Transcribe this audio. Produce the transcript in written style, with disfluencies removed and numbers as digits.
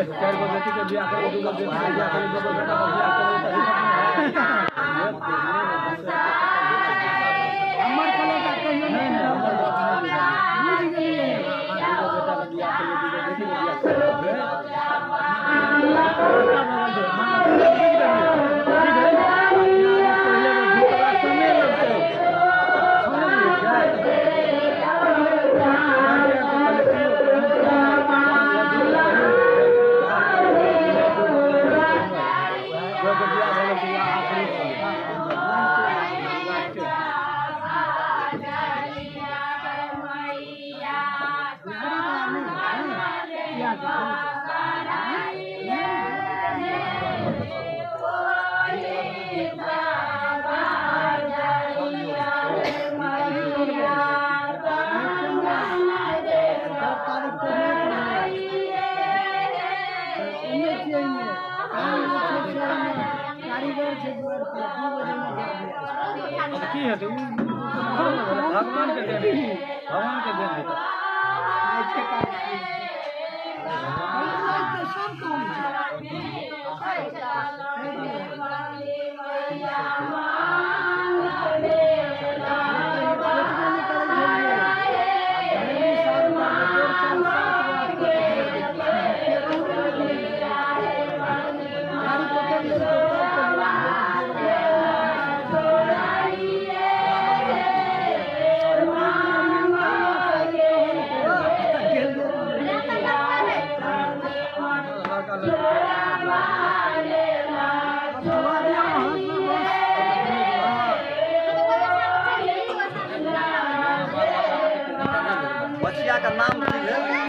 चार गो बेटी के बियाह करे, दू गो बेटी के बियाह करे, दू गो बेटा के बियाह करे। हमर कलेजा कहियो नहीं बुझ गेलियै। दू गो बेटा के बियाह करे, दू गो बेटी के बियाह करे। की हेतै भगवान के देन, भगवान के देन हेतै। सब काम छै। बचिया का नाम की